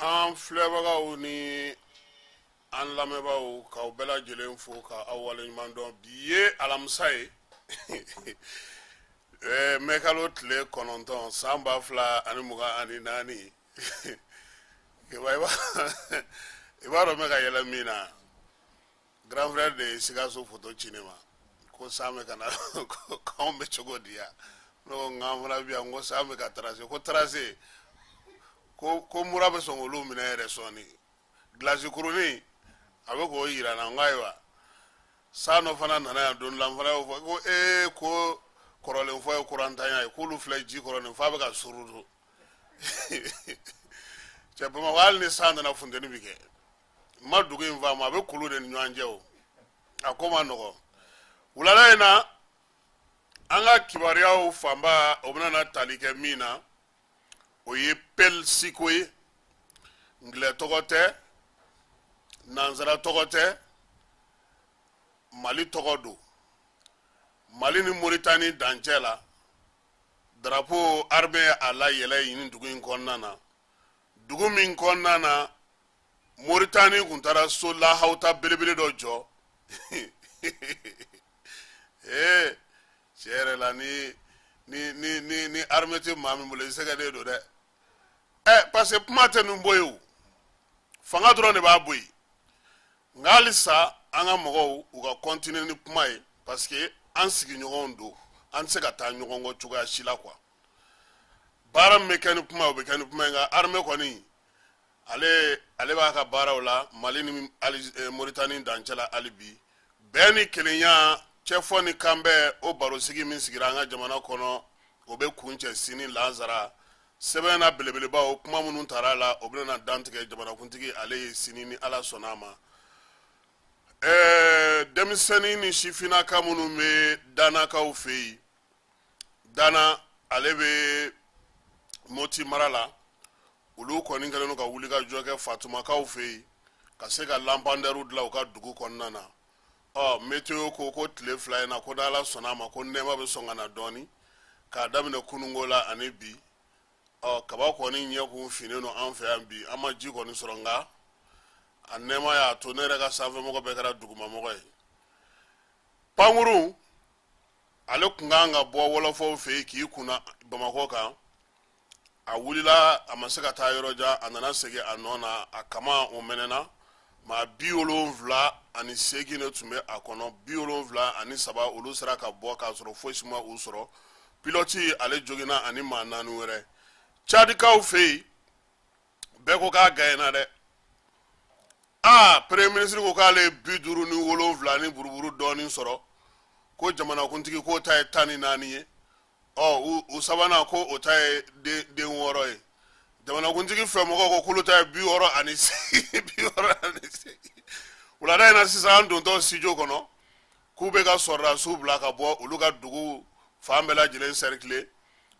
An filɛbagaw ni an lamɛnbaaw, k'aw bɛɛ lajɛlen fo ka aw waleɲuman dɔn. Bi ye alamisa ye, mɛkalo tile 9, san 2024. I b'a dɔn n bɛ ka yɛlɛ min na, grand frère de ye Sikaso foto ci ne ma ko san bɛ ka na, k'anw bɛ cogo di yan. Ne ko n k'an fana bi yan, ko san bɛ ka tracer, ko tracer ko mura bɛ sɔn k'olu minɛ yɛrɛ sɔɔni. Gilasi kurunin a bɛ k'o yira n na. N ko ayiwa, san dɔ fana nana yan don dɔ la, n fana y'o fɔ ko ee, ko kɔrɔlen fɔ ye kurantanya ye, k'olu filɛ ji kɔrɔ nin f'a bɛ ka surutu. Cɛ, Bamakɔ, hali ni san nana, funteni bɛ kɛ. N ma dugu in faamu, a bɛ kulu de ni ɲɔgɔn cɛ o, a ko ma nɔgɔ. Wulada in na, an ka kibaruyaw fanba, o bɛna na tali kɛ min na, o ye Pelsiko ye. Ngilɛ tɔgɔ tɛ, nansara tɔgɔ tɛ, Mali tɔgɔ don. Mali ni Moritani dancɛ la, drapeau armée a layɛlɛ nin dugu in kɔnɔna na, dugu min kɔnɔna na Moritani kun taara so lahawuta belebele dɔ jɔ. Ee, tiɲɛ yɛrɛ la, ni armée tɛ maa min bolo, i sɛgɛnnen don dɛ. Ɛ, parce que kuma tɛ nin bɔ yen o, fanga dɔrɔn de b'a bɔ yen. Nka halisa an ka mɔgɔw, u ka continuer ni kuma ye, parce que an sigiɲɔgɔnw don, an tɛ se ka taa ɲɔgɔn kɔ cogoya si la quoi. Baara min bɛ kɛ ni kuma ye, o bɛ kɛ ni kuma ye. Nka armée kɔni, ale b'a ka baaraw la Mali ni Moritani dancɛ la. Hali bi, bɛn ni kelenya, cɛfɔ ni kanbɛn, o barosigi min sigira an ka jamana kɔnɔ, o bɛ kuncɛ sini lansara. Sɛbɛn na belebelebaw, kuma minnu tara a la, o bɛna dantigɛ jamanakuntigi ale ye sini, ni Ala sɔnna a ma. Denmisɛnnin ni sifinnaka minnu bɛ Danakaw fɛ yen, Dana ale bɛ Moti mara la, olu kɔni kɛlen don ka wuli ka jɔ kɛ Fatumakaw fɛ yen ka se ka lampandɛriw dilan u ka dugu kɔnɔna na. Ɔ, météo ko tile 2 in na, ko n'Ala sɔnna a ma, ko nɛɛma bɛ sɔn ka na dɔɔni k'a daminɛ kununko la ani bi. Ɔ, kaba kɔni ɲɛ kun finnen don an fɛ yan bi, an ma ji kɔni sɔrɔ, nka a nɛɛma y'a to ne yɛrɛ ka sanfɛmɔgɔ bɛɛ kɛra dugumamɔgɔ ye. Pankurun ale kun kan ka bɔ wɔlɔfɔw fɛ yen k'i kunna Bamakɔ kan, a wulila, a ma se ka taa yɔrɔ jan, a nana segin a nɔ na. A kama o mɛnɛna, maa 78 de tun bɛ a kɔnɔ, 73 olu sera ka bɔ k'a sɔrɔ fosi ma u sɔrɔ. Pilɔti ale joginna ani maa 4 wɛrɛ. Cadikaw fɛ yen, bɛɛ ko k'a gagnéna dɛ. Aa, premier ministre ko k'ale ye 57 ni buruburu dɔɔnin sɔrɔ, ko jamanakuntigi k'o ta ye 14 ye. Ɔ, u sabanan ko o ta ye den 6 ye. Jamanakuntigi fɛ mɔgɔw ko k'olu ta ye 68. Wulada in na sisan, an dontɔ studio kɔnɔ, k'u bɛ ka sɔrɔdasiw bila ka bɔ olu ka dugu fan bɛɛ lajɛlen cercler.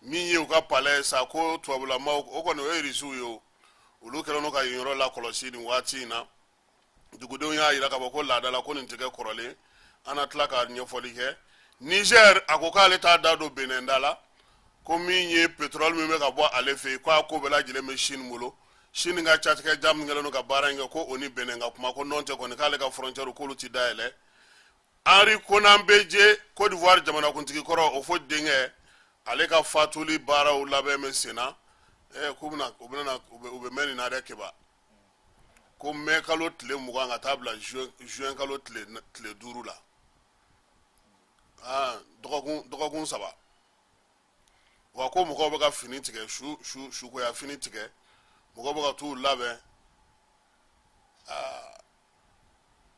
Min ye u ka palais sa, ko tubabulamaw, o kɔni o ye irisiw ye o, olu kɛlen don ka yen yɔrɔ lakɔlɔsi nin waati in na. Dugudenw y'a jira k'a fɔ ko laada la, ko nin tɛ kɛ kɔrɔlen. An na tila ka ɲɛfɔli kɛ. Niger a ko k'ale t'a da don Benin da la, ko min ye pétrole min bɛ ka bɔ ale fɛ yen, k'a ko bɛɛ lajɛlen bɛ Chine bolo. Chine ka cakɛja min kɛlen don ka baara in kɛ, ko o ni Benin ka kuma, ko nɔn tɛ kɔni k'ale ka frontière k'olu ti dayɛlɛ. Henri Konan Bédié, Côte d'Ivoire jamanakuntigi kɔrɔ, o fo denkɛ, ale ka fatuli baaraw labɛn bɛ sen na. K'u bɛna u bɛna u bɛ mɛn nin na dɛ. Keba ko mɛ kalo tile 20 ka taa bila juin kalo tile 5 la, aa, dɔgɔkun 3. Wa ko mɔgɔw bɛ ka fini tigɛ, sukoya fini tigɛ, mɔgɔw bɛ ka t'u labɛn. Aa,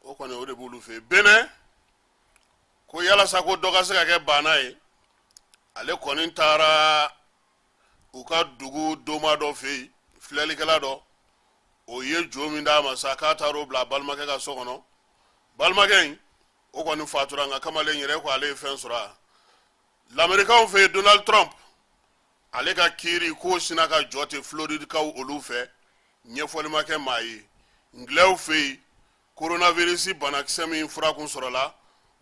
o kɔni o de b'olu fɛ yen. Benin ko yalasa ko dɔ ka se ka kɛ baana ye, ale kɔni taara u ka dugu doma dɔ fɛ yen, filɛlikɛla dɔ, o ye jo min d'a ma sa, k'a taara o bila a balimakɛ ka so kɔnɔ. Balimakɛ in, o kɔni fatura, nka kamalen yɛrɛ ko ale ye fɛn sɔrɔ a lamɛrikaw fɛ yen. Donald Trump ale ka kiiri k'o sina ka jɔ ten Floridikaw olu fɛ, ɲɛfɔli ma kɛ maa ye. Ngilɛw fɛ yen, coronavirus banakisɛ min fura kun sɔrɔla,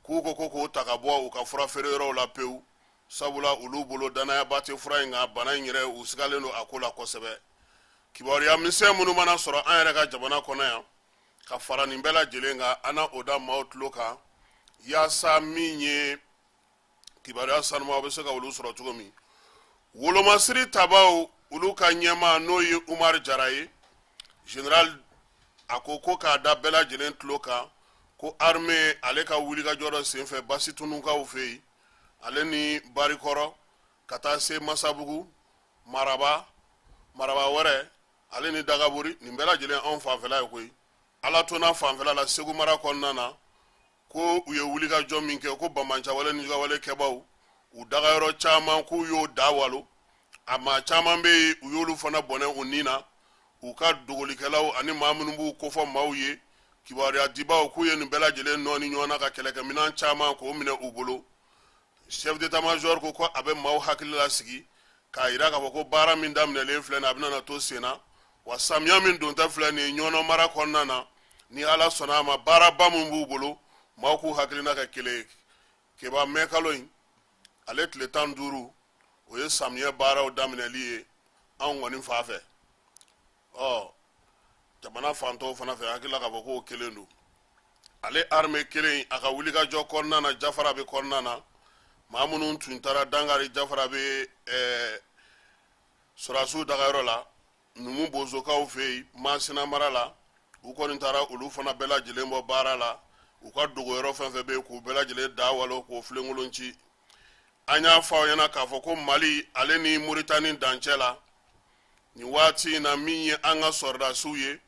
k'u ko k'o ta ka bɔ u ka fura feere yɔrɔw la pewu, sabula olu bolo dannayaba tɛ fura in kan, bana in yɛrɛ u sigalen don a ko la kosɛbɛ. Kibaruya misɛn minnu mana sɔrɔ an yɛrɛ ka jamana kɔnɔ yan, ka fara nin bɛɛ lajɛlen kan, an na o da maaw tulo kan, yaasa min ye kibaruya sanumaw bɛ se ka olu sɔrɔ cogo min. Wolomasiri tabaw, olu ka ɲɛmaa, n'o ye Umaru Jara ye, général, a ko ko k'a da bɛɛ lajɛlen tulo kan ko armée ale ka wulikajɔ dɔ senfɛ Basitunukaw fɛ yen, ale ni Barikɔrɔ, ka taa se Masabugu, Maraba, Maraba wɛrɛ, ale ni Dagabori, nin bɛɛ lajɛlen anw fanfɛla ye koyi, Alatona fanfɛla la, Segu mara kɔnɔna na, ko u ye wulikajɔ min kɛ, ko banbaanciwale ni jugawale kɛbaw u dagayɔrɔ caman, k'u y'o da walo. A maa caman bɛ yen, u y'olu fana bɔnɛ u ni na. U ka dogolikɛlaw ani maa minnu b'u kofɔ maaw ye, kibaruya dibaw, k'u ye nin bɛɛ lajɛlen nɔɔni ɲɔgɔn na, ka kɛlɛkɛminɛn caman k'o minɛ u bolo. Chef d'état major ko ko a bɛ maaw hakili lasigi k'a yira k'a fɔ ko baara min daminɛlen filɛ nin, a bɛna na to sen na wa. Samiya min dontɔ filɛ nin ye Ɲɔnɔ mara kɔnɔna na, ni Ala sɔnna a ma, baaraba min b'u bolo, maaw k'u hakilina kɛ kelen ye. Keba, mɛ kalo in ale tile 15, o ye samiyɛ baaraw daminɛli ye anw kɔni fan fɛ. Ɔ, jamana fantɔw fana fɛ, hakili la k'a fɔ k'o kelen don. Ale armée kelen, a ka wulikajɔ kɔnɔna na, Jafarabe kɔnɔna na, maa minnu tun taara dankari Jafarabe sɔrɔdasiw dagayɔrɔ la Numu Bozokaw fɛ yen Masina mara la, u kɔni taara olu fana bɛɛ lajɛlen bɔ baara la. U ka dogoyɔrɔ fɛn fɛn bɛ yen, k'u bɛɛ lajɛlen da walo, k'o filenkolon ci. An y'a fɔ aw ɲɛna k'a fɔ ko Mali ale ni Moritani dancɛ la nin waati in na, min ye an ka sɔrɔdasiw ye,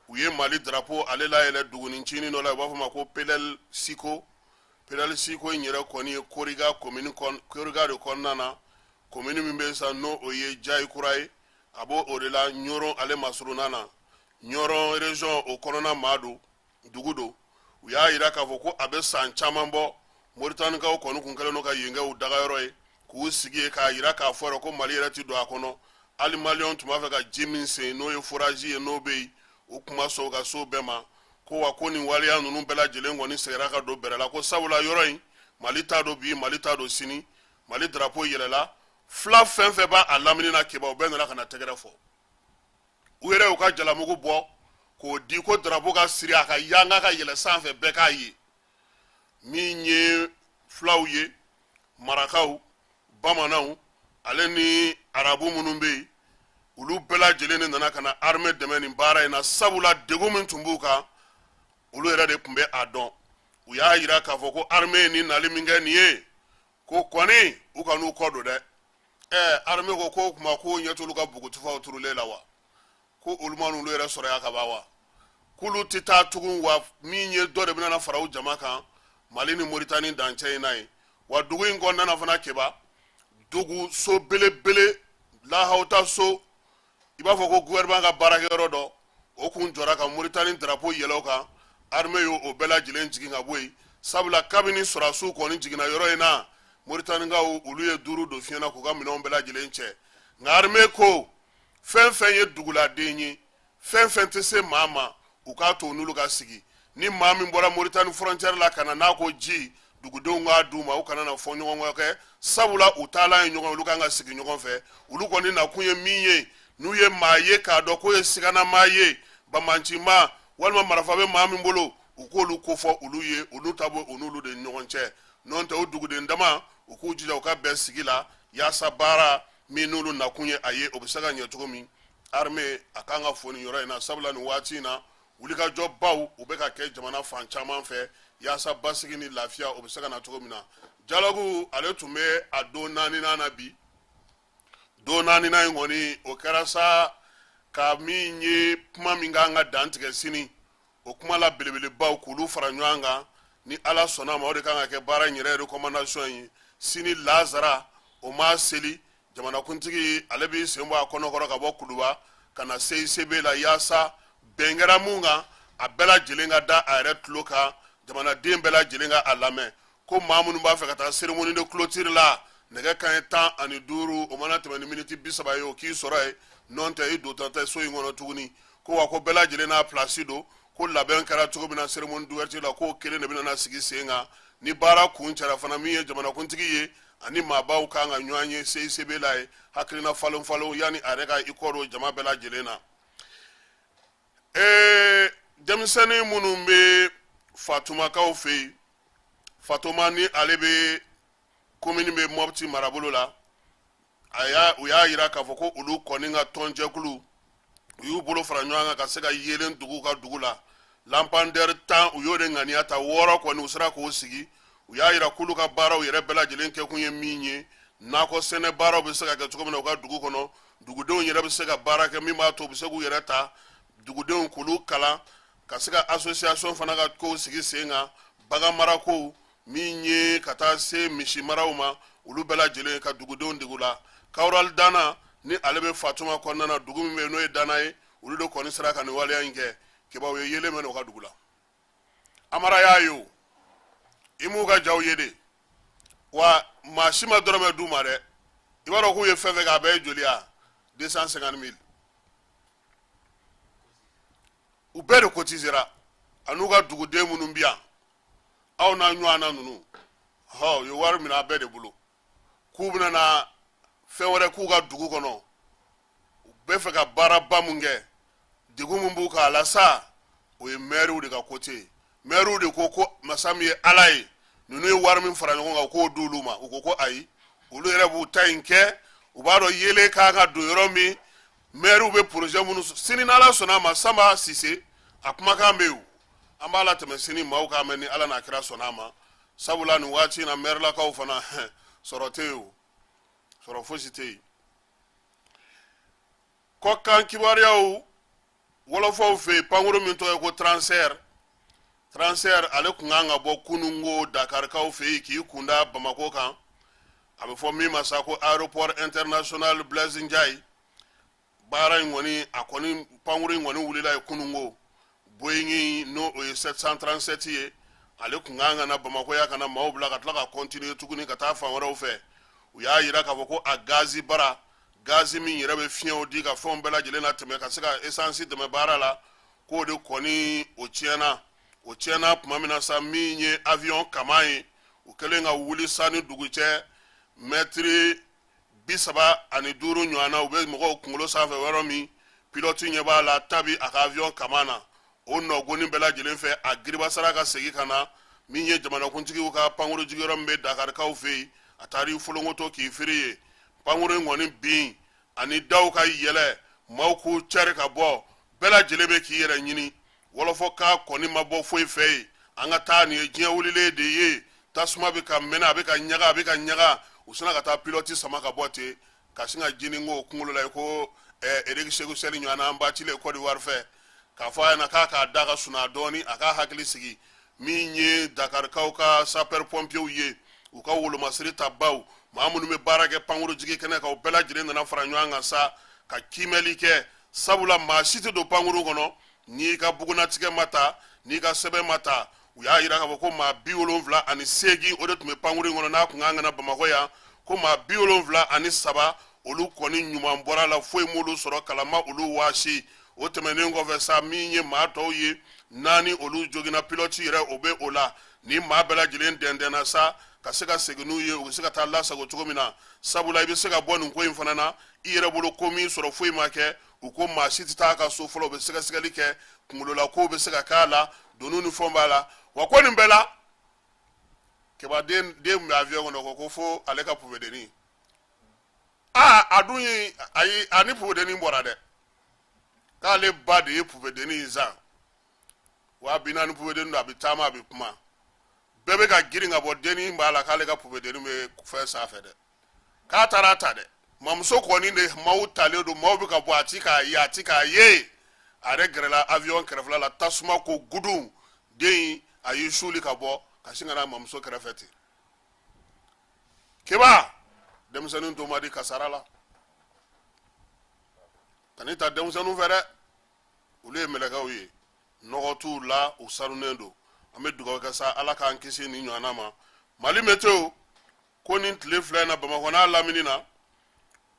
u ye Mali drapeau ale layɛlɛ dugunin cinin dɔ la, u b'a fɔ ma ko Pelel Siko. Pelel Siko in yɛrɛ kɔni ye Koriga commune, Koriga de kɔnɔna na, commune min bɛ sa, n'o o ye Jayi Kura ye, a b'o o de la Ɲɔrɔn ale masurunna na, Ɲɔrɔn région o kɔnɔna maa don, dugu don. U y'a yira k'a fɔ ko a bɛ san caman bɔ, Moritanikaw kɔni kun kɛlen don ka yen kɛ u dagayɔrɔ ye, k'u sigi yen, k'a yira k'a fɔ yɛrɛ ko Mali yɛrɛ ti don a kɔnɔ. Hali Maliyɛnw tun b'a fɛ ka ji min sen, n'o ye forage ye, n'o bɛ yen, u tun ma sɔn ka s'o bɛɛ ma. Ko wa, ko nin waleya ninnu bɛɛ lajɛlen kɔni seginna ka don bɛrɛ la, ko sabula yɔrɔ in, Mali t'a don bi, Mali t'a don sini. Mali drapeau yɛlɛla, fila fɛn fɛn b'a a lamini na, Keba, u bɛɛ nana ka na tɛgɛrɛ fɔ. U yɛrɛ y'u ka jalamugu bɔ k'o di ko drapeau ka siri, a ka yanga ka yɛlɛ sanfɛ, bɛɛ k'a ye. Min ye fulaw ye, marakaw, bamananw, ale ni arabu minnu bɛ yen, olu bɛɛ lajɛlen de nana ka na armée dɛmɛ nin baara in na, sabula degun min tun b'u kan, olu yɛrɛ de tun bɛ a dɔn. U y'a yira k'a fɔ ko armée ye nin nali min kɛ nin ye, ko kɔni u kan'u kɔ don dɛ. Ɛɛ, armée ko k'o tuma k'o ɲɛ t'olu ka bugutufaw turulen la wa? Ko olu ma n'olu yɛrɛ sɔrɔ yan ka ban wa? K'olu tɛ taa tugun wa? Min ye dɔ de bɛna fara u jama kan Mali ni Moritani dancɛ in na yen wa. Dugu in kɔnɔna na fana, Keba, dugu so belebele lahawuta so, i b'a fɔ ko gouvernement ka baarakɛyɔrɔ dɔ, o kun jɔra ka Moritani drapeau yɛlɛ o kan. Armée y'o o bɛɛ lajɛlen jigin ka bɔ yen, sabula kabini sɔrɔdasiw kɔni jiginna yɔrɔ in na, Moritanikaw olu ye duuru don fiɲɛ na k'u ka minɛnw bɛɛ lajɛlen cɛ. Nka armée ko fɛn fɛn ye duguladen ye, fɛn fɛn tɛ se maa ma, u k'a to n'olu ka sigi. Ni maa min bɔra Moritani frontière la ka na, n'a ko ji, dugudenw k'a d'u ma, u kana na fɔ ɲɔgɔn kɔ kɛ, sabula u taalan ye ɲɔgɔn ye, olu kan ka sigi ɲɔgɔn fɛ. Olu kɔni nakun ye min ye, n'u ye maa ye k'a dɔn k'o ye siganamaa ye, banbaancimaa walima marifa bɛ maa min bolo, u k'olu kofɔ olu ye, olu ta bɔ u n'olu de ni ɲɔgɔn cɛ. N'o tɛ, o duguden dama, u k'u jija u ka bɛn sigi la, yaasa baara min n'olu nakun ye a ye, o bɛ se ka ɲɛ cogo min. Armée a kan ka fo nin yɔrɔ in na, sabula nin waati in na, wulikajɔbaw u bɛ ka kɛ jamana fan caman fɛ, yaasa basigi ni lafiya o bɛ se ka na cogo min na. Dialogue ale tun bɛ a don naaninan na bi. Don naaninan in kɔni, o kɛra sa ka min ye kuma min kan ka dantigɛ sini, o kuma la belebelebaw k'olu fara ɲɔgɔn kan. Ni Ala sɔnna a ma, o de kan ka kɛ baara in yɛrɛ recommandation ye sini lazara. O ma seli, jamanakuntigi ale b'i sen bɔ a kɔnɔkɔrɔ ka bɔ Kuluba ka na CICB la, yaasa bɛn kɛra mun kan, a bɛɛ lajɛlen ka da a yɛrɛ tulo kan, jamanaden bɛɛ lajɛlen ka a lamɛn. Ko maa minnu b'a fɛ ka taa cérémonie de clôture la, nɛgɛ kanɲɛ 15, o mana tɛmɛ ni miniti 30 ye, o k'i sɔrɔ yen. N'o tɛ, i dontɔ tɛ so in kɔnɔ tuguni. Ko wa, ko bɛɛ lajɛlen n'a place don. Ko Ko labɛn kɛra cogo min na cérémonie d'ouverture la, k'o kelen de bɛna sigi sen kan. Ni baara kuncɛra fana, min ye jamanakuntigi ye ani maabaw kan ka ɲɔgɔn ye CICB la ye, hakilina falen falen yanni a yɛrɛ ka i kɔ don jama bɛɛ lajɛlen na. Denmisɛnnin minnu bɛ Fatumakaw fɛ yen, Fatoma ni ale bɛ komini bɛ Mɔpti marabolo la, u y'a yira k'a fɔ ko olu kɔni ka tɔnjɛkulu, u y'u bolo fara ɲɔgɔn kan ka se ka yeelen dugu ka dugu la. Lampadaire 10, u y'o de ŋaniya ta, 6 kɔni u sera k'o sigi. U y'a yira k'olu ka baaraw yɛrɛ bɛɛ lajɛlen kɛkun ye min ye, nakɔ sɛnɛ baaraw bɛ se ka kɛ cogo min na u ka dugu kɔnɔ, dugudenw yɛrɛ bɛ se ka baara kɛ min b'a to u bɛ se k'u yɛrɛ ta, dugudenw k'olu kalan, ka se ka association fana ka kow sigi sen kan, bagan marakow min ye ka taa se misi maraw ma, olu bɛɛ lajɛlen ka dugudenw degu la. Kawural Dana ni ale bɛ Fatuma kɔnɔna na, dugu min bɛ yen n'o ye Dana ye, olu de kɔni sera ka nin waleya in kɛ. Kebaw ye yeelen mɛn u ka dugu la. Amara y'a ye o, i m'u ka jaw ye de wa? Maa si ma dɔrɔmɛ d'u ma dɛ. I b'a dɔn k'u ye fɛn fɛn kɛ, a bɛɛ ye joli ya? 250 000. U bɛɛ de cotisera, an'u ka duguden minnu bi yan, aw n'a ɲɔgɔnna ninnu. Hɔ, u ye wari minɛ a bɛɛ de bolo k'u bɛna na fɛn wɛrɛ k'u ka dugu kɔnɔ. U bɛ fɛ ka baaraba mun kɛ, degun min b'u kan a la sa, o ye mɛriw de ka côté ye. Mɛriw de ko ko masa min ye Ala ye, ninnu ye wari min fara ɲɔgɔn kan, u k'o d'olu ma. U ko ko ayi, olu yɛrɛ b'u ta in kɛ. U b'a dɔn yeelen kan ka don yɔrɔ min, mɛriw bɛ projet minnu. Sini n'Ala sɔnna a ma, Sanba Sise a kumakan bɛ yen, an b'a latɛmɛ sini, maaw k'a mɛn ni Ala n'a kira sɔnna a ma. Sabula nin waati in na, mɛrilakaw fana, sɔrɔ tɛ yen o, sɔrɔ fosi tɛ yen. Kɔkan kibaruyaw, wɔlɔfɔw fɛ yen, pankuru min tɔgɔ ye ko Transair, Transair ale tun kan ka bɔ kununko Dakarikaw fɛ yen k'i kunda Bamakɔ kan, a bɛ fɔ min ma sa ko aéroport international Blaise Ndiaye. Baara in kɔni, a kɔni pankuru in kɔni wulila ye kununko. Boeing, n'o o ye 737 ye, ale tun kan ka na Bamakɔ yan ka na maaw bila ka tila ka continuer tuguni ka taa fan wɛrɛw fɛ. U y'a yira k'a fɔ ko a gazi bara, gazi min yɛrɛ bɛ fiɲɛw di ka fɛnw bɛɛ lajɛlen latɛmɛ ka se ka esansi dɛmɛ baara la, k'o de kɔni o tiɲɛna. O tiɲɛna tuma min na sa, min ye avion kaman ye, u kɛlen ka wuli sa ni dugu cɛ mɛtiri 35 ɲɔgɔn na, u bɛ mɔgɔw kunkolo sanfɛ yɔrɔ min, pilote ɲɛ b'a la tabi a ka avion kaman na, o nɔgɔni bɛɛ lajɛlen fɛ, a giribasara ka segin ka na min ye jamanakuntigiw ka pankuru jigiyɔrɔ min bɛ Dakarikaw fɛ yen. A taara i folonkoto k'i firi yen. Pankuru in kɔni bin ani daw ka yɛlɛ, maaw k'u cɛri ka bɔ, bɛɛ lajɛlen bɛ k'i yɛrɛ ɲini. Wɔlɔfɔ k'a kɔni ma bɔ foyi fɛ yen. An ka taa, nin ye diɲɛ wulilen de ye, tasuma bɛ ka mɛnɛ, a bɛ ka ɲaga, a bɛ ka ɲaga. U sina ka taa pilɔti sama ka bɔ ten, ka sin ka jinin k'o kunkolo la ko Eric Sékou Chelle ɲɔgɔnna an ba cilen Côte d'Ivoire fɛ, k'a fɔ a ɲɛna k'a k'a da ka sunaa dɔɔni, a k'a hakili sigi. Min ye Dakarikaw ka sapeur pompiers ye, u ka wolomasiri tabaw, maa minnu bɛ baara kɛ pankuru jigi kɛnɛ kan, u bɛɛ lajɛlen nana fara ɲɔgɔn kan sa ka kiimɛli kɛ. Sabula maa si tɛ don pankuru kɔnɔ n'i ka bugunnatigɛ ma ta, n'i ka sɛbɛn ma ta. U y'a yira k'a fɔ ko maa 78, o de tun bɛ pankuru in kɔnɔ n'a tun kan ka na Bamakɔ yan, ko maa 73, olu kɔni ɲuman bɔra la, foyi m'olu sɔrɔ, kala ma olu waasi. O tɛmɛnen kɔfɛ sa, min ye maa tɔw ye, naani, olu joginna, pilɔti yɛrɛ o bɛ o la. Ni maa bɛɛ lajɛlen dɛndɛnna sa ka se ka segin n'u ye, u bɛ se ka taa lasago cogo min na. Sabula i bɛ se ka bɔ nin ko in fana na i yɛrɛ bolo ko min sɔrɔ, foyi ma kɛ. U ko maa si tɛ taa ka so fɔlɔ, u bɛ sɛgɛsɛgɛli kɛ, kungolola kow bɛ se ka k'a la, doniw ni fɛnw b'a la. Wa ko nin bɛɛ la, keba den den bɛ avion kɔnɔ, ko fo ale ka pupedennin. Aa, a dun ye, ayi, a ni pupedennin bɔra dɛ, k'ale ba de ye pupedennin in san, 40 000 pupedennin don, a bɛ taama, a bɛ kuma. Bɛɛ bɛ ka girin ka bɔ, dennin b'a la k'ale ka pupedennin bɛ fɛn sanfɛ dɛ, k'a taara ta dɛ. Mamuso kɔni de, maaw talen don, maaw bɛ ka bɔ, a ti k'a ye, a ti k'a ye. A yɛrɛ gɛrɛla avion kɛrɛfɛla la, tasuma ko gudun, den a y'i suli ka bɔ ka sin ka na mamuso kɛrɛfɛ ten. Keba, denmisɛnnin to man di kasara la, kan'i ta denmisɛnninw fɛ dɛ, olu ye mɛlɛkɛw ye, nɔgɔ t'u la, u sanunen don. An bɛ dugawu kɛ sa, Ala k'an kisi nin ɲɔgɔnna ma. Mali Météo ko nin tile 2 in na, Bamakɔ n'a lamini na,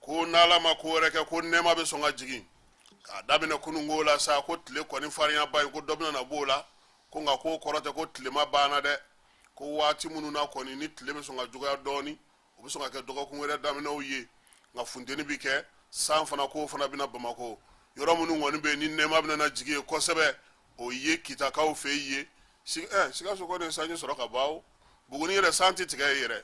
ko n'Ala ma ko wɛrɛ kɛ, ko nɛɛma bɛ sɔn ka jigin. K'a daminɛ kununko la sa, ko tile kɔni farinyaba in, ko dɔ bɛna na b'o la, ko nka k'o kɔrɔ tɛ ko tilema banna dɛ. Ko waati minnu na kɔni ni tile bɛ sɔn ka juguya dɔɔni, o bɛ sɔn ka kɛ dɔgɔkun wɛrɛ daminɛw ye, nka funteni bɛ kɛ san fana, k'o fana bɛna Bamakɔ. Yɔrɔ minnu kɔni bɛ yen ni nɛɛma bɛna na jigin yen kosɛbɛ, o ye Kitakaw fɛ yen. Sikaso kɔni ye sanji sɔrɔ ka ban o. Buguni yɛrɛ san tɛ tigɛ yen yɛrɛ.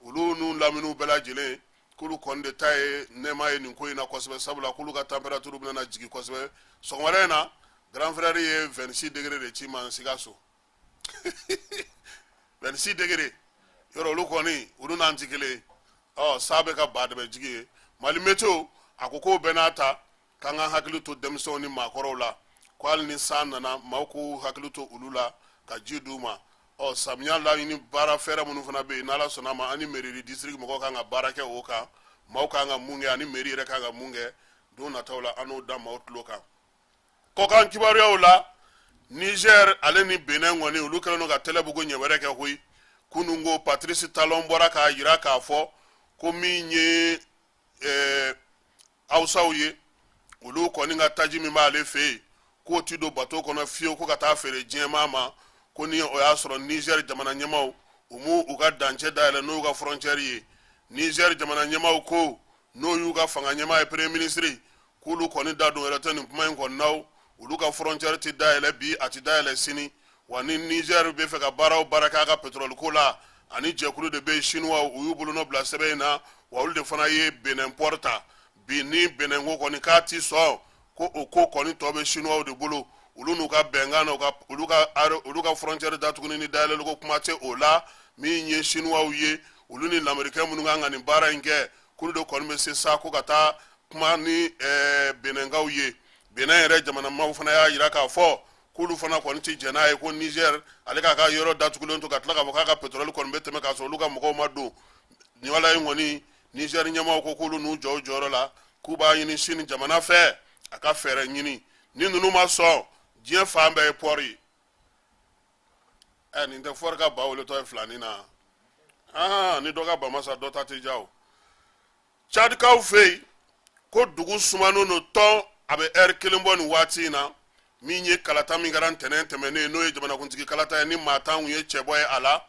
Olu n'u laminiw bɛɛ lajɛlen, k'olu kɔni de ta ye nɛɛma ye nin ko in na kosɛbɛ, sabula k'olu ka température bɛna na jigin kosɛbɛ. Sɔgɔmada in na, grand frère ye 26 degré de ci ma Sikaso, 26 degré yɔrɔ. Olu kɔni, olu n'an tɛ kelen ye. Ɔ sa bɛ ka ba dɛmɛ jigin ye. Mali Météo a ko k'o bɛɛ n'a ta, k'an ka hakili to denmisɛnw ni maakɔrɔw la, ko hali ni san nana, maaw k'u hakili to olu la ka ji d'u ma. Ɔ samiya laɲini baara fɛɛrɛ minnu fana bɛ yen, n'Ala sɔnna a ma, an ni mairie district mɔgɔw kan ka baara kɛ o kan. Maaw kan ka mun kɛ ani mairie yɛrɛ kan ka mun kɛ don nataw la, an n'o da maaw tulo kan. Kɔkan kibaruyaw la, Niger ale ni Benin kɔni, olu kɛlen don ka tɛlɛbugu ɲɛ wɛrɛ kɛ koyi. Kunun ko Patrice Talon bɔra k'a jira k'a fɔ ko min ye Hausaw ye, olu kɔni ka taji min b'ale fɛ yen, k'o ti don bato kɔnɔ fiyewu ko ka taa feere diɲɛmaa ma, ko ni o y'a sɔrɔ Niger jamana ɲɛmaaw, u m'u u ka dancɛ dayɛlɛ, n'o y'u ka frontière ye. Niger jamana ɲɛmaaw ko, n'o y'u ka fanga ɲɛmaa ye, premier ministre, k'olu kɔni da don yɛrɛ tɛ nin kuma in kɔni na. Olu ka frontière tɛ dayɛlɛ bi, a tɛ dayɛlɛ sini. Wa ni Niger bɛ fɛ ka baara o baara k'a ka pétrole ko la, ani jɛkulu de bɛ yen, Chinois, u y'u bolonɔ bila sɛbɛn in na. Wa olu de fana ye Benin port ta bi. Ni Benin ko kɔni k'a ti sɔn, ko o ko kɔni tɔ bɛ Chinois de bolo, olu n'u ka bɛnkan na. Olu ka frontière datuguni ni dayɛlɛli ko kuma tɛ o la. Min ye Chinois ye, olu ni lamɛrikɛn minnu kan ka nin baara in kɛ, k'olu de kɔni bɛ se sa ko ka taa kuma ni Beninkaw ye. Benin yɛrɛ jamanamaw fana y'a jira k'a fɔ k'olu fana kɔni tɛ jɛn n'a ye ko Niger ale k'a ka yɔrɔ datugulen to, ka tila k'a fɔ k'a ka pétrole kɔni bɛ tɛmɛ k'a sɔrɔ olu ka mɔgɔw ma don nin wala in kɔni. Niger ɲɛmaaw ko k'olu n'u jɔ u jɔyɔrɔ la, k'u b'a ɲini Chine jamana fɛ a ka fɛɛrɛ ɲini. Ni ninnu ma sɔn, diɲɛ fan bɛɛ ye port ye. Ɛ, nin tɛ fɔri ka ba weletɔ ye filanin na. Aa, ni dɔ ka ba ma sa, dɔ ta tɛ ja. O Tchadikaw fɛ yen, ko dugu sumanen don tɔn, a bɛ ɛri kelen bɔ nin waati in na. Min ye kalata min kɛra ntɛnɛn tɛmɛnen, n'o ye jamanakuntigi kalata ye, ni maa 10 kun ye cɛbɔ ye a la,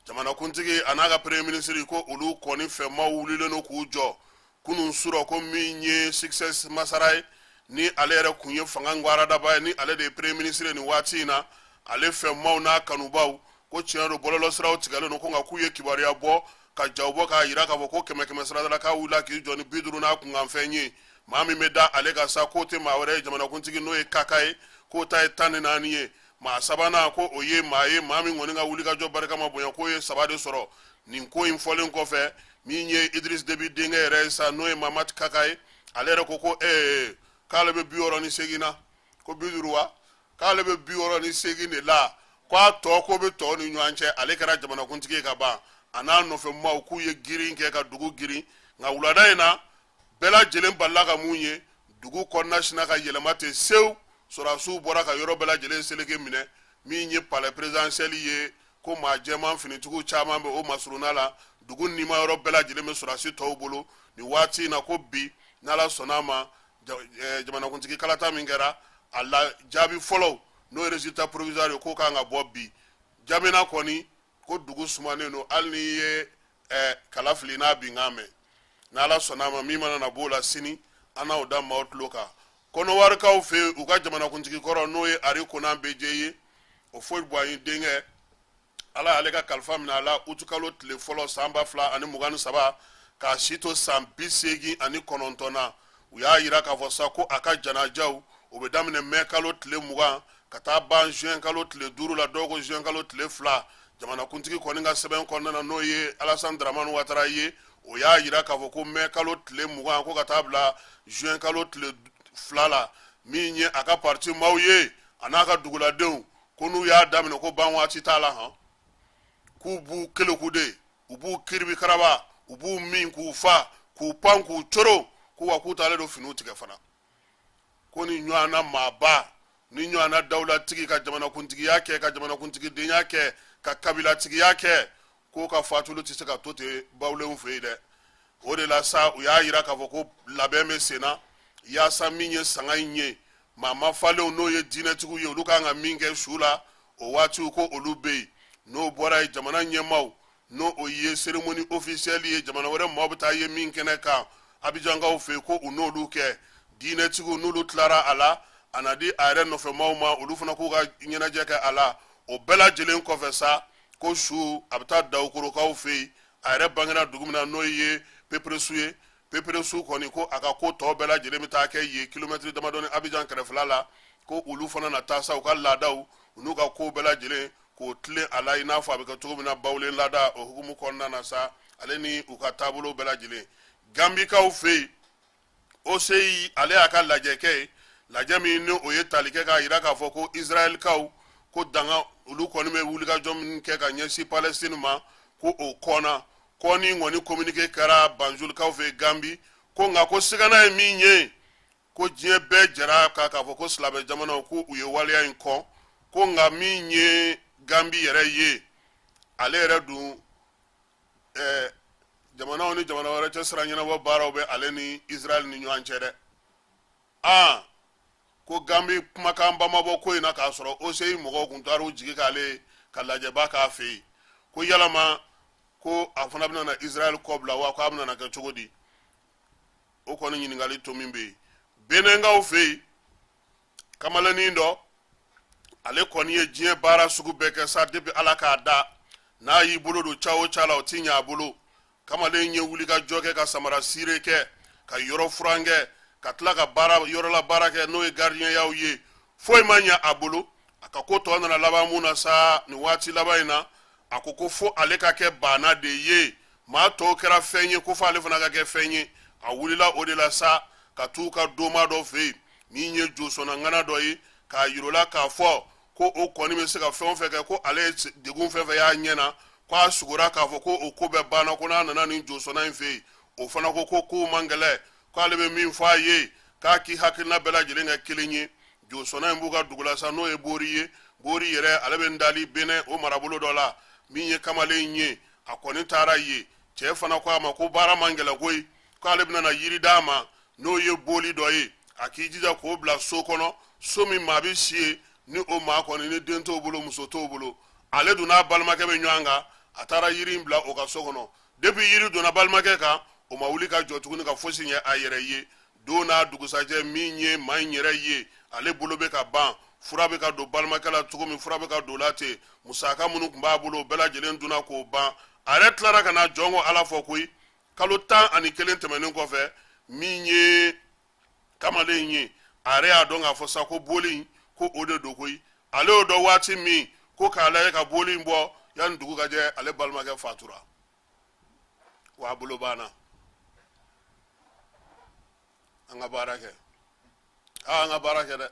jamanakuntigi a n'a ka premier ministre, ko olu kɔni fɛmaw wulilen don k'u jɔ kunun surɔ. Ko min ye Succès Masra ye, ni ale yɛrɛ kun ye fanga ngwaradaba ye, ni ale de ye premier ministre ye nin waati in na, ale fɛmaw n'a kanubaw ko tiɲɛ don, bɔlɔlɔsiraw tigɛlen don, ko nka k'u ye kibaruya bɔ ka jaw bɔ k'a jira k'a fɔ ko kɛmɛ kɛmɛ sarada la, k'a wulila k'i jɔ ni 50 n'a kunkanfɛn ye. Maa min bɛ da ale kan sa, k'o tɛ maa wɛrɛ ye, jamanakuntigi n'o ye Kaka ye, k'o ta ye 14 ye. Maa sabanan, ko o ye maa ye, maa min kɔni ka wulikajɔ barika ma bonya, k'o ye 3 de sɔrɔ. Nin ko in fɔlen kɔfɛ, min ye Idriss Déby denkɛ yɛrɛ ye sa, n'o ye Mahamat Kaka ye, ale yɛrɛ ko ko k'ale bɛ 68 na, ko 50 wa, k'ale bɛ 68 de la, ko a tɔ ko bɛ tɔw ni ɲɔgɔn cɛ. Ale kɛra jamanakuntigi ye ka ban, a n'a nɔfɛ maaw k'u ye girin kɛ ka dugu girin. Nka wulada in na, bɛɛ lajɛlen balila ka mun ye, dugu kɔnɔna sina ka yɛlɛma ten sewu. Sɔrɔdasiw bɔra ka yɔrɔ bɛɛ lajɛlen seleke minɛ. Min ye palais présidentiel ye, ko maa jɛman finitigiw caman bɛ o masurunna la. Dugu nima yɔrɔ bɛɛ lajɛlen bɛ sɔrɔdasi tɔw bolo nin waati in na. Ko bi, n'Ala sɔnna a ma, jamanakuntigi kalata min kɛra, a la jaabi fɔlɔw, n'o ye résultat provisoire ye, k'o kan ka bɔ bi. Jamina kɔni, ko dugu sumanen don, hali n'i ye kala fili n'a binkan mɛn. N'Ala sɔnna a ma, min mana na b'o la sini, an n'aw da maaw tulo kan. Kɔnɔwarikaw fɛ yen, u ka jamanakuntigi kɔrɔ, n'o ye Henri Konan Bédié ye, Houphouët Boigny denkɛ, Ala y'ale ka kalifa minɛ a la utukalo tile fɔlɔ san 2023, k'a si to san 89 na. U y'a jira k'a fɔ sa ko a ka janajaw, o bɛ daminɛ mɛ kalo tile 20 ka taa ban juin kalo tile 5 la, dɔw ko juin kalo tile 2. Jamanakuntigi kɔni ka sɛbɛn kɔnɔna na, n'o ye Alassane Dramane Ouattara ye, o y'a jira k'a fɔ ko mɛ kalo tile 20 ko ka taa bila juin kalo tile 2 la, min ye a ka parti maaw ye, a n'a ka duguladenw, ko n'u y'a daminɛ, ko ban waati t'a la han, k'u b'u keleku de, u b'u kiribi karaba, u b'u min k'u fa, k'u pan k'u coro, ko wa k'u taalen don finiw tigɛ fana. Ko ni ɲɔgɔnna maaba ni ɲɔgɔnna dawulatigi ka jamanakuntigiya kɛ, ka jamanakuntigidenya kɛ, ka kabilatigiya kɛ, k'o ka fatuli tɛ se ka to ten bawulenw fɛ yen dɛ. O de la sa, u y'a jira k'a fɔ ko labɛn bɛ sen na yaasa min ye sanga in ye. Maa mafalenw, n'o ye diinɛtigiw ye, olu kan ka min kɛ su la o waatiw, ko olu bɛ yen. N'o bɔra yen, jamana ɲɛmaaw, n'o o ye cérémonie officielle ye, jamana wɛrɛ maaw bɛ taa ye min kɛnɛ kan Abijankaw fɛ yen, ko u n'olu kɛ. Diinɛtigiw, n'olu tilara a la, a na di a yɛrɛ nɔfɛmaaw ma, olu fana k'u ka ɲɛnajɛ kɛ a la. O bɛɛ lajɛlen kɔfɛ sa, ko su a bɛ taa Dawukorokaw fɛ yen, a yɛrɛ bangera dugu min na, n'o ye Peperesu ye. Peperesu kɔni, ko a ka ko tɔ bɛɛ lajɛlen bɛ taa kɛ yen, kilomɛtiri damadɔni Abijan kɛrɛfɛla la. Ko olu fana na taa sa u ka laadaw n'u ka ko bɛɛ lajɛlen k'o tilen a la, i n'a fɔ a bɛ kɛ cogo min na Bawulen laada o hukumu kɔnɔna na sa, ale ni u ka taabolo bɛɛ lajɛlen. Gambikaw fɛ yen, OCI ale y'a ka lajɛ kɛ yen, lajɛ min ni o ye tali kɛ k'a jira k'a fɔ ko Israɛlkaw ko danga olu kɔni bɛ wulikajɔ min kɛ ka ɲɛsin Palestine ma, ko o kɔnna. Kɔni kɔni communiqué kɛra Banjulkaw fɛ Gambi, ko nka ko sigana ye min ye, ko diɲɛ bɛɛ jɛra k'a fɔ ko silamɛ jamanaw ko u ye waleya in kɔn, ko nka min ye Gambi yɛrɛ ye, ale yɛrɛ dun jamanaw ni jamana wɛrɛ cɛ sira ɲɛnabɔ baaraw bɛ ale ni Israël ni ɲɔgɔn cɛ dɛ. Aa, ko Gambi kumakanba ma bɔ ko in na, k'a sɔrɔ OCI mɔgɔw kun taara u jigi k'ale ka lajɛba k'a fɛ yen, ko yalama ko a fana bɛna na Israël kɔ bila wa, k'a bɛna na kɛ cogo di? O kɔni ɲininkali to min bɛ yen. Benɛnkaw fɛ yen, kamalennin dɔ, ale kɔni ye diɲɛ baara sugu bɛɛ kɛ sa depuis Ala k'a da. N'a y'i bolo don ca o ca la, o ti ɲɛ a bolo. Kamalen ye wulikajɔ kɛ ka samara sire kɛ, ka yɔrɔ furan kɛ, ka tila ka baara yɔrɔla baara kɛ, n'o ye garidiɲɛyaw ye, foyi ma ɲɛ a bolo. A ka ko tɔ nana laban mun na sa nin waati laban in na? A ko ko fo ale ka kɛ baana de ye. Maa tɔw kɛra fɛn ye, ko fo ale fana ka kɛ fɛn ye. A wulila o de la sa ka t'u ka doma dɔ fɛ yen, min ye josɔnna ŋana dɔ ye, k'a yir'o la k'a fɔ ko o kɔni bɛ se ka fɛn o fɛn kɛ, ko ale ye degun fɛn fɛn y'a ɲɛ na, ko a sugora k'a fɔ ko o ko bɛɛ banna, ko n'a nana nin josɔnna in fɛ yen. O fana ko ko kow man gɛlɛn, k'ale bɛ min fɔ a ye, k'a k'i hakilina bɛɛ lajɛlen kɛ kelen ye. Josɔnna in b'u ka dugu la sa, n'o ye Bori ye. Bori yɛrɛ, ale bɛ Ndali Benɛ o marabolo dɔ la. Min ye kamalen in ye, a kɔni taara yen. Cɛ fana ko a ma ko baara man gɛlɛn koyi, k'ale bɛna na yiri d'a ma, n'o ye boli dɔ ye, a k'i jija k'o bila so kɔnɔ, so min maa bɛ si yen, ni o maa kɔni ni den t'o bolo, muso t'o bolo. Ale dun n'a balimakɛ bɛ ɲɔgɔn kan. A taara yiri in bila o ka so kɔnɔ. Depuis yiri donna balimakɛ kan, o ma wuli ka jɔ tuguni ka fosi ɲɛ a yɛrɛ ye. Don n'a dugusajɛ, min ye maa in yɛrɛ ye, ale bolo bɛ ka ban. Fura bɛ ka don balimakɛ la cogo min, fura bɛ ka don la ten. Musaka minnu tun b'a bolo, o bɛɛ lajɛlen dunna k'o ban. A yɛrɛ tilara ka na jɔn ko Ala fɔ koyi. Kalo 11 tɛmɛnen kɔfɛ, min ye kamalen ye, a yɛrɛ y'a dɔn k'a fɔ sa ko boli in, ko o de don koyi. Ale y'o dɔn waati min ko k'a lajɛ ka boli in bɔ, yanni dugu ka jɛ, ale balimakɛ fatura wa a bolo banna. An ka baara kɛ, aa, an ka baara kɛ dɛ,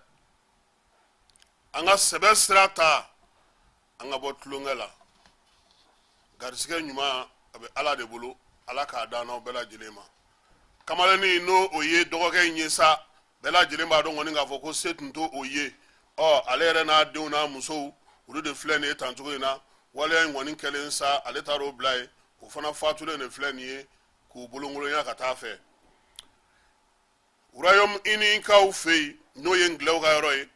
an ka sɛbɛ sira ta, an ka bɔ tulonkɛ la. Garisigɛ ɲuman a bɛ Ala de bolo, Ala k'a d'an n'aw bɛɛ lajɛlen ma. Kamalennin, n'o o ye dɔgɔkɛ in ye sa, bɛɛ lajɛlen b'a dɔn kɔni k'a fɔ ko se tun t'o o ye. Ɔ, ale yɛrɛ n'a denw n'a musow, olu de filɛ nin ye tan cogo in na. Waleya in kɔni kɛlen sa, ale taar'o bila yen, o fana fatulen de filɛ nin ye k'u bolonkolonya ka taa fɛ. Royaume Uni kaw fɛ yen, n'o ye ngilɛw ka yɔrɔ ye,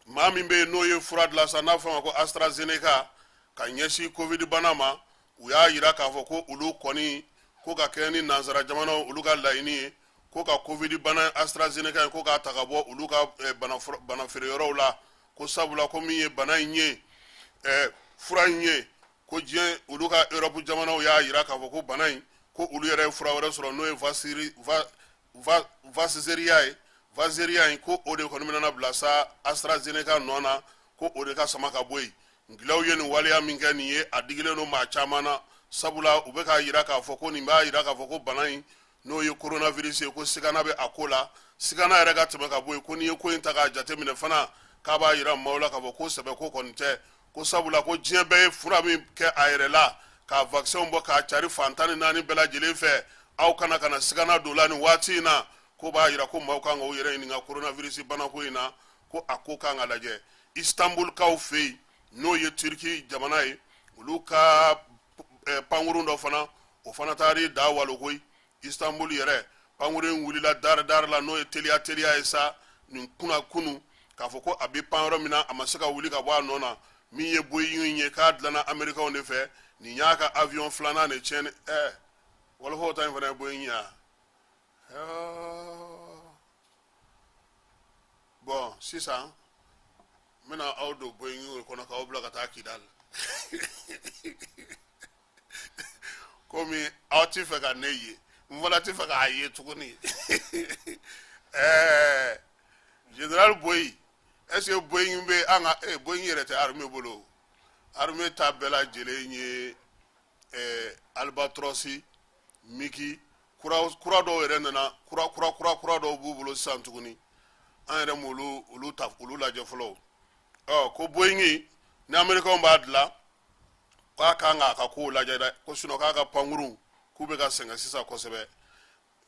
maa min bɛ yen n'o ye fura dilan sa, n'a fɔ a ma ko AstraZeneca, ka ɲɛsin covid bana ma, u y'a yira k'a fɔ ko olu kɔni ko ka kɛ ni nansara jamanaw olu ka laɲini ye ko ka covid bana AstraZeneca ye, ko k'a ta ka bɔ olu ka bana feere yɔrɔw la, ko sabula ko min ye bana in ye, fura in ye, ko diɲɛ olu ka Europe jamanaw y'a yira k'a fɔ ko bana in, ko olu yɛrɛ ye fura wɛrɛ sɔrɔ, n'o ye Vaxzevria ye. Vaxzevria in, ko o de kɔni bɛna bila sa AstraZeneca nɔ na, ko o de ka sama ka bɔ yen. Ngilɛw ye nin waleya min kɛ nin ye, a digilen don maa caman na, sabula u bɛ k'a yira k'a fɔ ko nin b'a yira k'a fɔ ko bana in, n'o ye coronavirus ye, ko sigana bɛ a ko la. Sigana yɛrɛ ka tɛmɛ ka bɔ yen, ko n'i ye ko in ta k'a jateminɛ fana, k'a b'a yira maaw la k'a fɔ ko sɛbɛ ko kɔni tɛ, ko sabula ko diɲɛ bɛɛ ye fura min kɛ a yɛrɛ la ka vaccin bɔ k'a cari fan 14 bɛɛ lajɛlen fɛ, aw kana ka na sigana don la nin waati in na. Ko b'a yira ko maaw kan k'u yɛrɛ ɲininka coronavirus banako in na, ko a ko kan ka lajɛ. Istanbulkaw fɛ yen, n'o ye Turki jamana ye, olu ka pankurun dɔ fana, o fana taar'i da walo koyi. Istanbul yɛrɛ, pankurun in wulila dari dari la, n'o ye teliya teliya ye sa. nin kunna kunu k'a fɔ ko a bɛ pan yɔrɔ min na, a ma se ka wuli ka bɔ a nɔ na. Min ye Boeing ye, k'a dilanna Amerikaw de fɛ, nin y'a ka avion filanan de tiɲɛ. Wɔlɔfɔw ta in fana ye Boeing ye wa? Bon, sisan n bɛna aw don Boeing kɔnɔ k'aw bila ka taa Kidali, komi aw ti fɛ ka ne ye, n fana ti fɛ k'a ye tuguni. Général Boeing, est ce que Boeing bɛ an ka Boeing yɛrɛ tɛ armée bolo? Armée ta bɛɛ lajɛlen ye Albatros, MiG kura kura dɔw yɛrɛ nana, kura kura kura kura dɔw b'u bolo sisan tuguni. An yɛrɛ m'olu olu ta olu lajɛ fɔlɔ. Ɔ, ko Boeing ni Américains b'a dilan, k'a kan k'a ka kow lajɛ dɛ, ko sinon k'a ka pankurun k'u bɛ ka sɛgɛn sisan kosɛbɛ.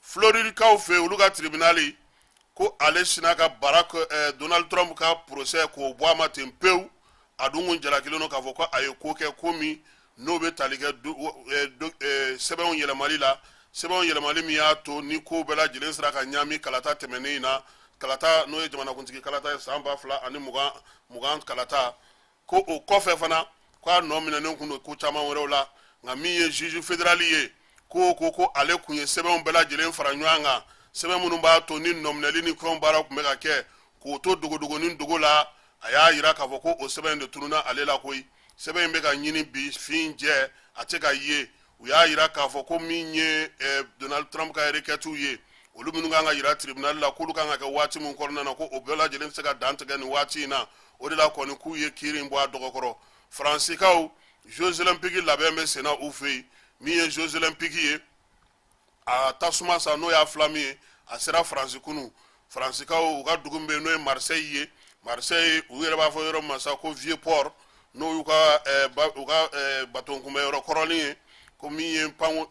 Floridikaw fɛ yen, olu ka tribunali ko ale sina ka Barack Donald Trump ka procès k'o bɔ a ma ten pewu. A dun kun jalakilen don k'a fɔ ko a ye ko kɛ, ko min n'o bɛ tali kɛ sɛbɛnw yɛlɛmali la, sɛbɛnw yɛlɛmali min y'a to ni kow bɛɛ lajɛlen sera ka ɲaami kalata tɛmɛnen in na, kalata n'o ye jamanakuntigi kalata ye san 2020 kalata. Ko o kɔfɛ fana, k'a nɔ minɛnen kun don ko caman wɛrɛw la. Nka min ye juge fédéral ye, ko ko ko ale kun ye sɛbɛnw bɛɛ lajɛlen fara ɲɔgɔn kan, sɛbɛn minnu b'a to ni nɔminɛli ni fɛnw baara tun bɛ ka kɛ, k'o to dogodogonin dogo la. A y'a yira k'a fɔ ko o sɛbɛn in de tununna ale la koyi. Sɛbɛn in bɛ ka ɲini bi fin jɛ, a tɛ ka ye. U y'a yira k'a fɔ ko min ye Donald Trump ka requêtes ye, olu minnu kan ka yira tribunal la, k'olu kan ka kɛ waati min kɔnɔna na, ko o bɛɛ lajɛlen bɛ se ka dantigɛ nin waati in na. O de la kɔni k'u ye kiiri in bɔ a dɔgɔkɔrɔ. Faransikaw, Jeux olympiques labɛn bɛ senna u fɛ yen. Min ye Jeux olympiques ye, a tasuma sa, n'o y'a flamme ye, a sera Faransi kunu. Faransikaw, u ka dugu min bɛ yen n'o ye Marseille ye, Marseille, u yɛrɛ b'a fɔ yɔrɔ min ma sa ko Vieux Port, n'o y'u ka u ka baton kunbɛyɔrɔ kɔrɔlen ye, ko min ye pan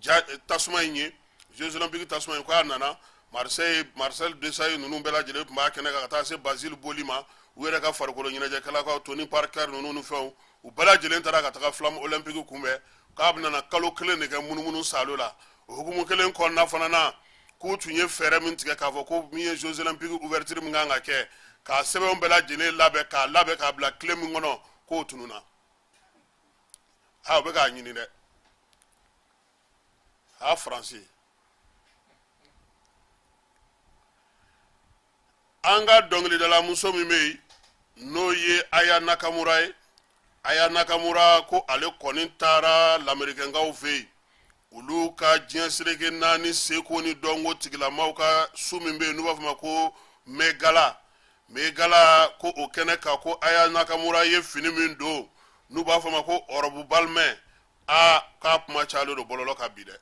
ja tasuma in ye, Jeux olympiques tasuma in, k'a nana Marseille. Marcel Desailly ninnu bɛɛ lajɛlen tun b'a kɛnɛ kan, ka taa se Basile Boli ma, u yɛrɛ ka farikolo ɲɛnajɛkɛlakaw, Tony Parker ninnu ni fɛnw, u bɛɛ lajɛlen taara ka taga flamme olympique kunbɛn. K'a bɛna kalo kelen de kɛ munumunu salo la. O hukumu kelen kɔnɔna fana na, k'u tun ye fɛɛrɛ min tigɛ k'a fɔ ko min ye Jeux olympiques ouverture min kan ka kɛ, k'a sɛbɛnw bɛɛ lajɛlen labɛn, k'a labɛn k'a bila tile min kɔnɔ, k'o tununna. A u bɛ k'a ɲini dɛ. A Faransi, an ka dɔnkilidalamuso min bɛ yen n'o ye Aya Nakamura ye, Aya Nakamura, ko ale kɔni taara lamerikɛnkaw fɛ yen, olu ka diɲɛ seleke naani seko ni dɔnko tigilamaw ka su min bɛ yen n'u b'a fɔ ma ko Met Gala. Met Gala, ko o kɛnɛ kan, ko Aya Nakamura ye fini min don n'u b'a fɔ ma ko robe Balmain, a k'a kuma cayalen don bɔlɔlɔ kan bi dɛ.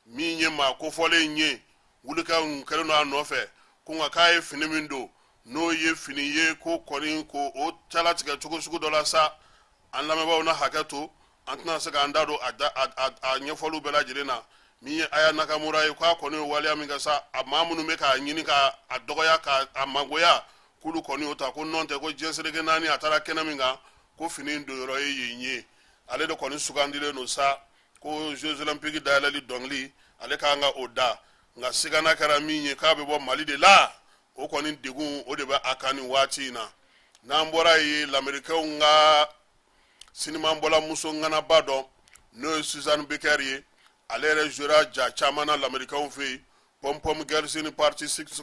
Min ye maa kofɔlen ye, wulika kɛlen don a nɔfɛ, ko nka k'a ye fini min don, n'o ye fini ye, ko kɔni ko o calatigɛ cogo sugu dɔ la sa. An lamɛnbaaw na hakɛ to, an tɛna se k'an da don a ɲɛfɔliw bɛɛ lajɛlen na. Min ye Aya Nakamura ye, k'a kɔni ye waleya min kɛ sa, a maa minnu bɛ k'a ɲini k'a dɔgɔya, k'a mangoya, k'olu kɔni y'o ta, ko nɔn tɛ, ko diɲɛ seleke naani, a taara kɛnɛ min kan, ko fini donyɔrɔ ye yen ye. Ale de kɔni sugandilen don sa ko Jeux olympiques dayɛlɛli dɔnkili, ale ka kan ka o da. Nka sigana kɛra min ye, k'a bɛ bɔ Mali de la, o kɔni degun o de bɛ a kan nin waati in na. N'an bɔra yen, lamerikɛnw ka sinimanbɔla muso ŋanaba dɔ, n'o ye Suzanne Becker ye, ale yɛrɛ jouera ja caman na lamerikɛnw fɛ yen, Pom Pom Girls ni Party Six,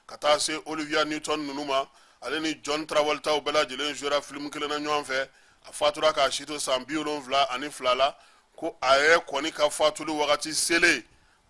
ka taa se Olivia Newton ninnu ma. Ale ni John Travolta bɛɛ lajɛlen jouera film kelen na ɲɔgɔn fɛ. A fatura k'a si to san 72 la. Ko a yɛrɛ kɔni ka fatuli wagati selen,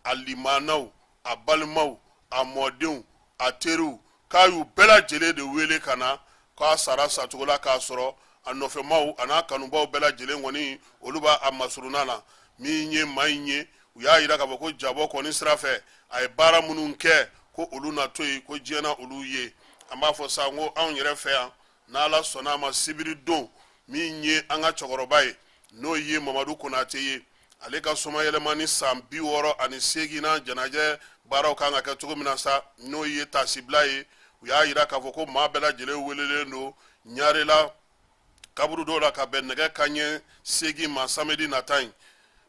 a limanaw, a balimaw, a mɔdenw, a teriw, k'a y'u bɛɛ lajɛlen de wele ka na. K'a sara sacogo la k'a sɔrɔ a nɔfɛmaw a n'a kanubaw bɛɛ lajɛlen kɔni, olu b'a a masurunna la. Min ye maa in ye, u y'a yira k'a fɔ ko jabɔ kɔni sira fɛ, a ye baara minnu kɛ, ko olu na to yen, ko diɲɛ na olu ye. An b'a fɔ sa ko anw yɛrɛ fɛ yan, n'Ala sɔnna a ma, sibiri don, min ye an ka cɛkɔrɔba ye, n'o ye Mamadu Konate ye, ale ka somayɛlɛma ni san 68nan jɛnajɛ baaraw kan ka kɛ cogo min na sa, n'o ye tasibila ye. U y'a yira k'a fɔ ko maa bɛɛ lajɛlen welelen don Ɲarela kaburudo la ka bɛn nɛgɛ kanɲɛ 8 ma samedi nata in.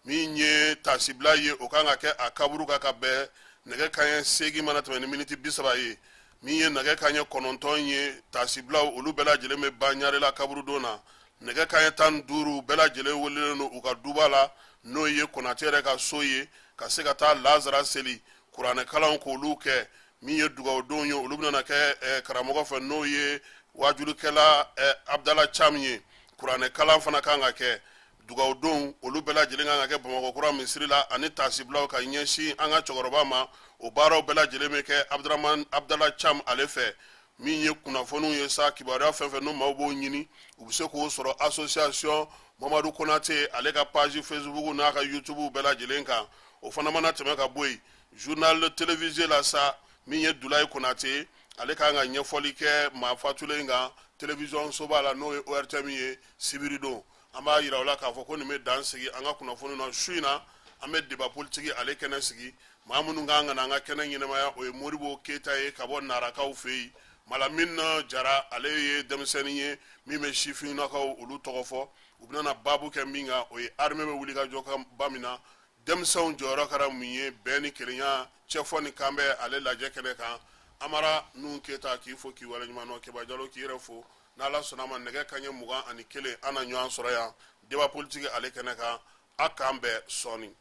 Min ye tasibila ye, o kan ka kɛ a kaburu kan ka bɛn Nɛgɛ kanɲɛ 8 mana tɛmɛ ni miniti 30 ye, min ye nɛgɛ kanɲɛ 9 ye, taasibilaw olu bɛɛ lajɛlen bɛ ban Ɲarela kaburudon na. Nɛgɛ kanɲɛ 15, bɛɛ lajɛlen welelen don u ka duba la, n'o ye Konate yɛrɛ ka so ye, ka se ka taa lazara seli, kuranɛkalanw k'olu kɛ. Min ye dugawudonw ye, olu bɛna kɛ karamɔgɔ fɛ, n'o ye wajulikɛla Abdala Cam ye. Kuranɛkalan fana kan ka kɛ. Dugawudonw olu bɛɛ lajɛlen kan ka kɛ Bamakɔ kura misiri la, ani taasibilaw ka ɲɛsin an ka cɛkɔrɔba ma. O baaraw bɛɛ lajɛlen bɛ kɛ Abdurahman Abdala Cam ale fɛ. Min ye kunnafoniw ye sa, kibaruya fɛn fɛn n'o maaw b'o ɲini, u bɛ se k'o sɔrɔ association Mamadu Konate ale ka page Facebook n'a ka YouTube bɛɛ lajɛlen kan. O fana mana tɛmɛ ka bɔ yen, journal télévisé la sa, min ye Dulayi Konate, ale kan ka ɲɛfɔli kɛ maa fatulen kan télévision soba la, n'o ye ORTM ye, sibiridon. An b'a yira u la k'a fɔ ko nin bɛ dan sigi an ka kunnafoni na su in na. An bɛ débat politique ale kɛnɛ sigi. Maa minnu kan ka na an ka kɛnɛ ɲɛnamaya, o ye Modibo Keyita ye ka bɔ Narakaw fɛ yen, Malamine Jara, ale ye denmisɛnnin ye min bɛ sifinnakaw olu tɔgɔ fɔ. U bɛna baabu kɛ min kan, o ye armée bɛ wuli ka jɔ ka ba min na, denmisɛnw jɔyɔrɔ kɛra mun ye bɛn ni kelenya cɛfɔ ni kanbɛn ale lajɛ kɛnɛ kan. Amara Nuhu Keyita, k'i fo k'i waleɲuman dɔn. Keba Jalo, k'i yɛrɛ fo. N'Ala sɔnna ma, nɛgɛ kanɲɛ 21, an na ɲɔgɔn sɔrɔ yan débat politique ale kɛnɛ kan. A k'an bɛn sɔɔni.